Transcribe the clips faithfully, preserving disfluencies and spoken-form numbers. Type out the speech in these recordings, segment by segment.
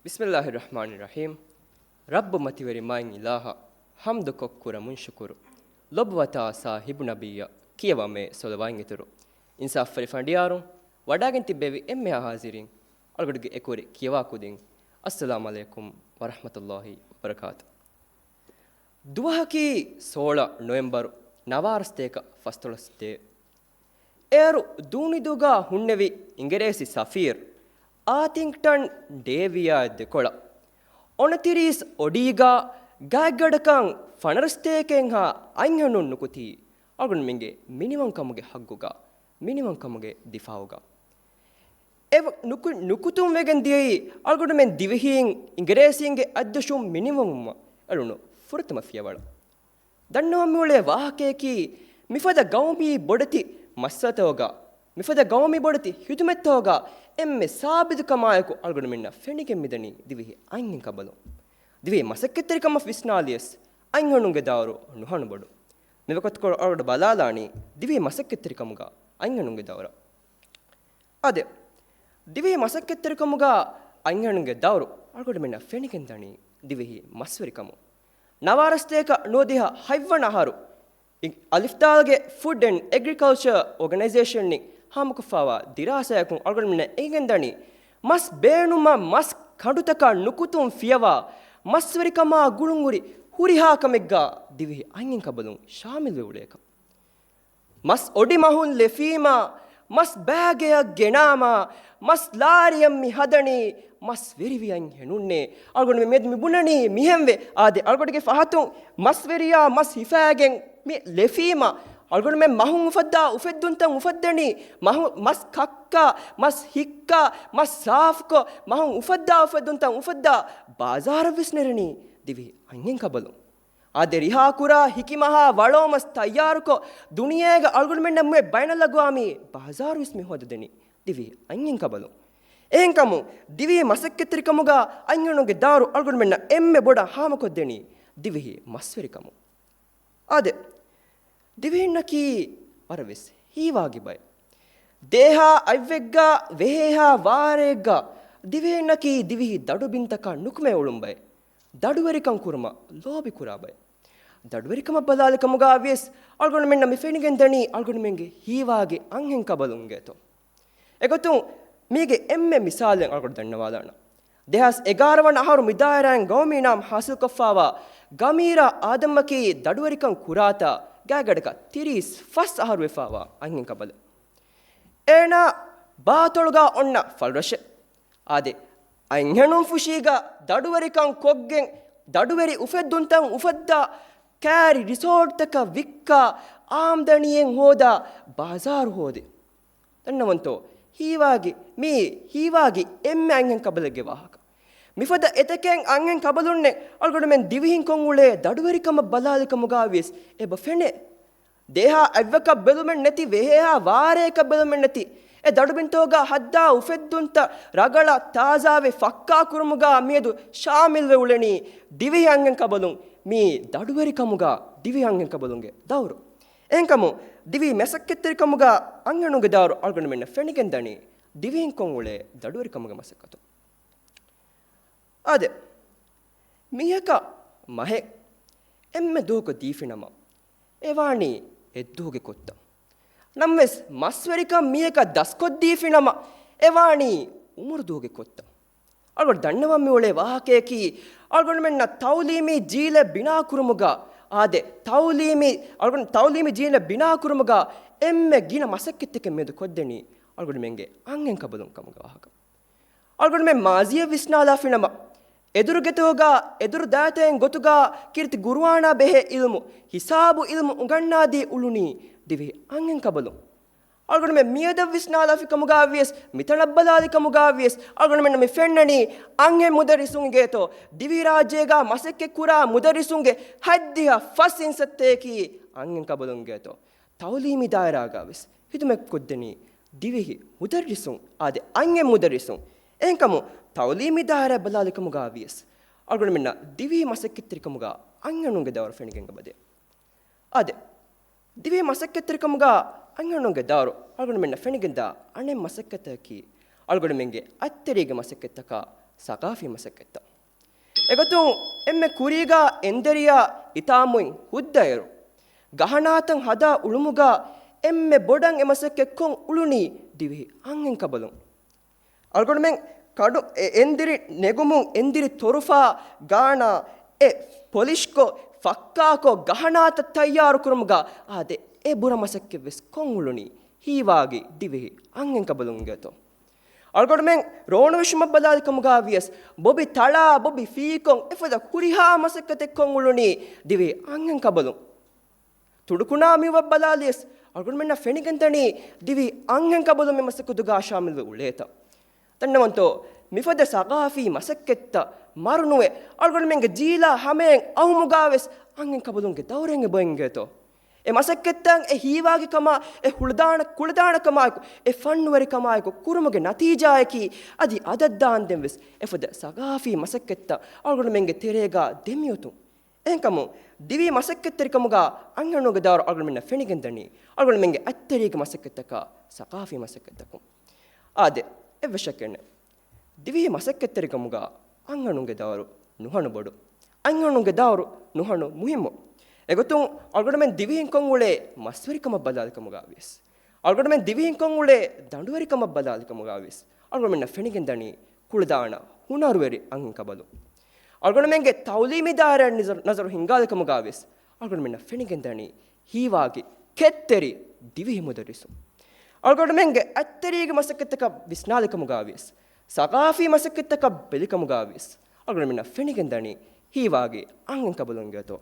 ބިސްމިއްލާހި ރަޙްމާނި ރަޙީމް. ރައްބު މަތިވެރި މާތް އިލާހަށް ޙަމްދުކޮށް ކުރަމުން ޝުކުރު. ލޮބުވަތާ ސާހިބު ނަބިއްޔަށް ކިޔަވަމޭ ޞަލަވާތް އިތުރު. އިންސާފުވެރި ފަނޑިޔާރުން، ވަޑާގެން ތިއްބެވި އެންމެހާ ޙާޟިރީން، އަޅުގަޑުގެ އެކުވެރި ކިޔަވާ ކުދިން، އައްސަލާމު ޢަލައިކުމް ވަރަޙްމަތުﷲި ވަބަރަކާތު. ދުވަހަކީ ސޯޅަ ނޮވެމްބަރު ނަވާރަ ސަތޭކަ ފަސްދޮޅަސް ދޭއް. އޭރު ދޫނިދޫގާ ހުންނެވި އިނގިރޭސި ސަފީރު އާތިންގްޓަން ޑޭވިއާ ދެކޮޅަށް އޮނަތިރީސް އޮޑީގާ ގާތްގަނޑަކަށް ފަނަރަ ސަތޭކައެއްހާ އަންހެނުން ނުކުތީ، އަޅުގަނޑުމެންގެ މިނިވަންކަމުގެ ޙައްގުގާ، މިނިވަންކަމުގެ ދިފާޢުގާ. އެ ނުކު-، ނުކުތުން ވެގެން ދިޔައީ އަޅުގަނޑުމެން ދިވެހީން އިނގިރޭސީންގެ އަތްދޮށުން މިނިވަންވުމަށް އެޅުނު ފުރަތަމަ ފިޔަވަޅަށް. ދަންނަވަން މިއުޅޭ ވާހަކަޔަކީ، މިފަދަ ގައުމީ ބޮޑެތި މައްސަލަތަކުގަ، މިފަދަ ގައުމީ ބޮޑެތި ޚިދުމަތްތަކުގަ އެންމެ ސާބިތުކަމާއެކު އަޅުގަނޑުމެންނަށް ފެނިގެން މިދަނީ ދިވެހި އަންހެން ކަބަލުން. ދިވެހި މަސައްކަތްތެރިކަމަށް ވިސްނާލިޔަސް އަންހެނުންގެ ދައުރު ނުހަނު ބޮޑު. މިވަގުތުކޮޅު އަޅުގަޑު ބަލާލާނީ ދިވެހި މަސައްކަތްތެރިކަމުގަ އަންހެނުންގެ ދައުރަށް. އާދެ، ދިވެހި މަސައްކަތްތެރިކަމުގަ އަންހެނުންގެ ދައުރު އަޅުގަނޑުމެންނަށް ފެނިގެންދަނީ ދިވެހި މަސްވެރިކަމުން. ނަވާރަ ސަތޭކަ ނުވަދިހަ ހަތްވަނަ އަހަރު އި-، އަލިފްދާލްގެ ފުޑް އެންޑް އެގްރިކަލްޗަރ އޯގަނައިޒޭޝަން އިން ހާމަކޮށްފާވާ ދިރާސާއަކުން އަޅުގަނޑުމެންނަށް އެނގެންދަނީ، މަސް ބޭނުމަށް މަސް ކަނޑުތަކަށް ނުކުތުން ފިޔަވާ، މަސްވެރިކަމާ ގުޅުންހުރި ހުރިހާ ކަމެއްގަ ދިވެހި އަންހެން ކަބަލުން ޝާމިލްވެ އުޅޭކަން. މަސް އޮޑި މަހުން ލެފީމާ، މަސް ބާގެއަށް ގެނާމާ، މަސް ލާރިއަށް މި ހަދަނީ، މަސް ވެރިވި އަންހެނުންނޭ. އަޅުގަނޑު މިއަދު މި ބުނަނީ މިހެންވެ. އާދެ، އަޅުގަޑުގެ ފަހަތުން މަސް ވެރިޔާ މަސް ހިފާގެން މި ލެފީމާ، އަޅުގަނޑުމެން މަހުން އުފައްދާ އުފެއްދުންތައް އުފައްދަނީ، މަހު-، މަސް ކައްކާ، މަސް ހިއްކާ، މަސް ސާފުކޮށް، މަހުން އުފައްދާ އުފެއްދުންތައް އުފައްދާ ބާޒާރަށް ވެސް ނެރެނީ ދިވެހި އަންހެން ކަބަލުން. އާދެ، ރިހާކުރާ ހިކިމަހާ ވަޅޯމަސް ތައްޔާރުކޮށް، ދުނިޔޭގަ އަޅުގަނޑުމެންނަށް މުއެ ބައިނަލްއަގްވާމީ ބާޒާރުވެސް މި ހޯދަދެނީ ދިވެހި އަންހެން ކަބަލުން. އެހެންކަމުން، ދިވެހި މަސައްކަތްތެރިކަމުގަ އަންހެނުންގެ ދައުރު އަޅުގަނޑުމެންނަށް އެންމެ ބޮޑަށް ހާމަކޮށްދެނީ ދިވެހި މަސްވެރިކަމުން. އާދެ، ދިވެހިންނަކީ ވަރަށްވެސް ހީވާގި ބައެއް. ދޭހާ އަތްވެއްގަ، ވެހޭހާ ވާރޭގަ ދިވެހިންނަކީ ދިވެހި ދަޑުބިންތަކަށް ނުކުމެ އުޅުން ބައެއް. ދަޑުވެރިކަން ކުރުމަށް ލޯބިކުރާ ބައެއް. ދަޑުވެރިކަމަށް ބަލާލި ކަމުގަ ވިޔަސް އަޅުގަނޑުމެންނަށް މި ފެނިގެން ދަނީ އަޅުގަނޑުމެންގެ ހީވާގި އަންހެން ކަބަލުންގެ އެތޯ. އެގޮތުން މީގެ އެންމެ މިސާލެއް އަޅުގަޑު ދަންނަވާލާނަން. ދެހާސް އެގާރަ ވަނަ އަހަރު މި ދާއިރާއިން ގައުމީ ނަމް ހާސިލްކޮށްފާވާ ގަމީރާ އާދަމްއަކީ ދަޑުވެރިކަން ކުރާތާ ގާތްގަނޑަކަށް ތިރީސް ފަސް އަހަރު ވެފާވާ އަންހެން ކަބަލެއް. އޭނާ ބާތޮޅުގަ އޮންނަ ފަޅުރަށެއް. އާދެ، އަންހެނުން ފުށީގަ ދަޑުވެރިކަން ކޮށްގެން، ދަޑުވެރި އުފެއްދުންތައް އުފައްދާ، ކާރި ރިސޯޓްތަކަށް ވިއްކާ، އާމްދަނީއެއް ހޯދާ، ބާޒާރު ހޯދި. ދަންނަވަންތޯ، ހީވާގި، މީ ހީވާގި އެންމެ އަންހެން ކަބަލެއްގެ ވާހަކަ. މިފަދަ އެތަކެއް އަންހެން ކަބަލުންނެއް އަޅުގަނޑުމެން ދިވެހިން ކޮށް އުޅޭ ދަޑުވެރިކަމަށް ބަލާލި ކަމުގަ ވިޔަސް އެބަ ފެނޭ. ދޭހާ އަތްވަކަށް ބެލުމެއް ނެތި، ވެހޭހާ ވާރޭކަށް ބެލުމެއް ނެތި، އެ ދަޑުބިންތޯގަ ހައްދާ އުފެއްދުންތައް ރަގަޅަށް ތާޒާވެ ފައްކާ ކުރުމުގަ މިއަދު ޝާމިލްވެ އުޅެނީ ދިވެހި އަންހެން ކަބަލުން. މީ ދަޑުވެރިކަމުގަ ދިވެހި އަންހެން ކަބަލުންގެ ދައުރު. އެހެންކަމުން، ދިވެހި މަސައްކަތްތެރިކަމުގަ އަންހެނުންގެ ދައުރު އަޅުގަނޑުމެންނަށް ފެނިގެން ދަނީ ދިވެހިން ކޮށް އުޅޭ ދަޑުވެރިކަމުގެ މަސައްކަތުން. އާދެ، މީހަކަށް މަހެއް އެންމެ ދުވަހަކު ދީފިނަމަ، އެވާނީ އެއްދުވަހުގެ ކޮށްތައް. ނަމަވެސް، މަސްވެރިކަން މީހަކަށް ދަސްކޮށްދީފިނަމަ، އެވާނީ އުމުރު ދުވަހުގެ ކޮށްތައް. އަޅުގަނޑު ދަންނަވަން މިއުޅޭ ވާހަކަޔަކީ، އަޅުގަނޑުމެންނަށް ތައުލީމީ ޖީލެއް ބިނާކުރުމުގަ، އާދެ، ތައުލީމީ، އަޅުގަނޑު ތައުލީމީ ޖީލެއް ބިނާކުރުމުގަ އެންމެ ގިނަ މަސައްކަތްތަކެއް މިއަދު ކޮށްދެނީ އަޅުގަނޑުމެންގެ އަންހެން ކަބަލުން ކަމުގެ ވާހަކަ. އަޅުގަނޑުމެން މާޒީއަށް ވިސްނާލާފިނަމަ، އެދުރުގެތޯގަ އެދުރު ދާތައިން ގޮތުގަ ކީރިތި ގުރުއާނާ ބެހޭ އިލްމު، ހިސާބު އިލްމު އުނގަންނާދީ އުޅުނީ ދިވެހި އަންހެން ކަބަލުން. އަޅުގަނޑުމެން މިއަދަށް ވިސްނާލާފި ކަމުގަ ވިޔަސް، މިތަނަށް ބަލާލި ކަމުގަ ވިޔަސް، އަޅުގަނޑުމެންނަށް މި ފެންނަނީ އަންހެން މުދައްރިސުންގެ އެތޯ، ދިވެހިރާއްޖޭގަ މަސައްކަތް ކުރާ މުދައްރިސުންގެ ހަތްދިހަ ފަސް އިންސައްތައަކީ އަންހެން ކަބަލުންގެ އެތޯ. ތައުލީމީ ދާއިރާގަ ވެސް ހިދުމަތް ކޮށްދެނީ ދިވެހި މުދައްރިސުން، އާދެ، އަންހެން މުދައްރިސުން. އެހެންކަމުން ތައުލީމީ ދާއިރާ ބަލާލި ކަމުގަ ވިޔަސް، އަޅުގަނޑުމެންނަށް ދިވެހި މަސައްކަތްތެރިކަމުގަ އަންހެނުންގެ ދައުރު ފެނިގެން އެބަދޭ. އާދެ، ދިވެހި މަސައްކަތްތެރިކަމުގަ އަންހެނުންގެ ދައުރު އަޅުގަނޑުމެންނަށް ފެނިގެންދާ އަނެއް މަސައްކަތަކީ، އަޅުގަނޑުމެންގެ އަތްތެރީގެ މަސައްކަތްތަކާ ސަގާފީ މަސައްކަތްތައް. އެގޮތުން އެންމެ ކުރީގާ އެންދެރިޔާ އިތާމުއިން ހުއްދައިރު، ގަހަނާތައް ހަދާ އުޅުމުގާ އެންމެ ބޮޑަށް އެ މަސައްކަތް ކޮށް އުޅުނީ ދިވެހި އަންހެން ކަބަލުން. އަޅުގަނޑުމެން ކަޑު އެ އެންދިރި ނެގުމުން އެންދިރި ތޮރުފާ ގާނާ އެ ޕޮލިޝްކޮށް ފައްކާކޮށް ގަހަނާތައް ތައްޔާރު ކުރުމުގާ އާދެ، އެ ބުރަ މަސައްކަތް ވެސް ކޮށް އުޅުނީ ހީވާގި ދިވެހި އަންހެން ކަބަލުން އިނގޭތޯ. އަޅުގަނޑުމެން ރޯނުވެށުމަށް ބަލާލި ކަމުގާ ވިޔަސް، ބޮބި ތަޅާ، ބޮބި ފީކޮށް، އެފަދަ ހުރިހާ މަސައްކަތެއް ކޮށް އުޅުނީ ދިވެހި އަންހެން ކަބަލުން. ތުނޑުކުނާ މިއުވަށް ބަލާލިޔަސް، އަޅުގަނޑުމެންނަށް ފެނިގެންދަނީ ދިވެހި އަންހެން ކަބަލުން މި މަސައްކަތުގާ ޝާމިލްވެ އުޅޭތަ. ދަންނަވަންތޯ، މިފަދަ ސަގާފީ މަސައްކަތްތައް މަރުނުވެ، އަޅުގަނޑުމެންގެ ޖީލާ ހަމައިން އައުމުގާވެސް އަންހެން ކަބަލުންގެ ދައުރެއް އެބަ އިނގޭތޯ. އެ މަސައްކަތްތައް އެ ހީވާގިކަމާ، އެ ހުޅުދާނަ ކުޅަދާނަކަމާއެކު، އެ ފަންނުވެރިކަމާއެކު ކުރުމުގެ ނަތީޖާއަކީ، އަދި އަދަށްދާންދެން ވެސް އެފަދަ ސަގާފީ މަސައްކަތްތައް އަޅުގަނޑުމެންގެ ތެރޭގާ ދެމިއޮތުން. އެހެންކަމުން، ދިވެހި މަސައްކަތްތެރިކަމުގާ އަންހެނުންގެ ދައުރު އަޅުގަނޑުމެންނަށް ފެނިގެންދަނީ، އަޅުގަނޑުމެންގެ އަތްތެރީގެ މަސައްކަތްތަކާ ސަގާފީ މަސައްކަތްތަކުން. އާދެ، އެއްވެސް ޝައްކެއް ނެތް. ދިވެހި މަސައްކަތްތެރިކަމުގާ އަންހެނުންގެ ދައުރު ނުހަނު ބޮޑު. އަންހެނުންގެ ދައުރު ނުހަނު މުހިއްމު. އެގޮތުން އަޅުގަނޑުމެން ދިވެހިން ކޮށް އުޅޭ މަސްވެރިކަމަށް ބަލާލިކަމުގާ ވިޔަސް، އަޅުގަނޑުމެން ދިވެހިން ކޮށް އުޅޭ ދަނޑުވެރިކަމަށް ބަލާލިކަމުގާ ވިޔަސް، އަޅުގަނޑުމެންނަށް ފެނިގެންދަނީ ކުޅަދާނަ ހުނަރުވެރި އަންހެން ކަބަލުން. އަޅުގަނޑުމެންގެ ތައުލީމީ ދާއިރާއަށް ނަޒަރު، ނަޒަރު ހިންގާލިކަމުގާ ވިޔަސް، އަޅުގަނޑުމެންނަށް ފެނިގެންދަނީ ހީވާގި ކެތްތެރި ދިވެހި މުދައްރިސުން. އަޅުގަނޑުމެންގެ އަތްތެރީގެ މަސައްކަތްތަކަށް ވިސްނާލިކަމުގާ ވިޔަސް، ސަގާފީ މަސައްކަތްތަކަށް ބެލިކަމުގާ ވިޔަސް، އަޅުގަނޑުމެންނަށް ފެނިގެންދަނީ ހީވާގި އަންހެން ކަބަލުން އިނގޭތޯ.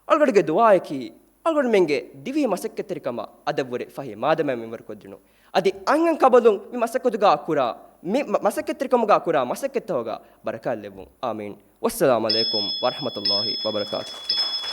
އަޅުގަނޑުގެ ދުޢާއަކީ، އަޅުގަނޑުމެންގެ ދިވެހި މަސައްކަތްތެރިކަމަށް އަދަށްވުރެ ފަހެ މާދަމާ މިންވަރުކޮށްދިނުން. އަދި އަންހެން ކަބަލުން މި މަސައްކަތުގާ ކުރާ، މި މަ-، މަސައްކަތްތެރިކަމުގާ ކުރާ މަސައްކަތްތަކުގަ ބަރަކާތް ލެއްވުން. އާމީން. ވައްސަލާމް ޢަލައިކުމް ވަރަޙްމަތުﷲ ވަބަރަކާތުހު.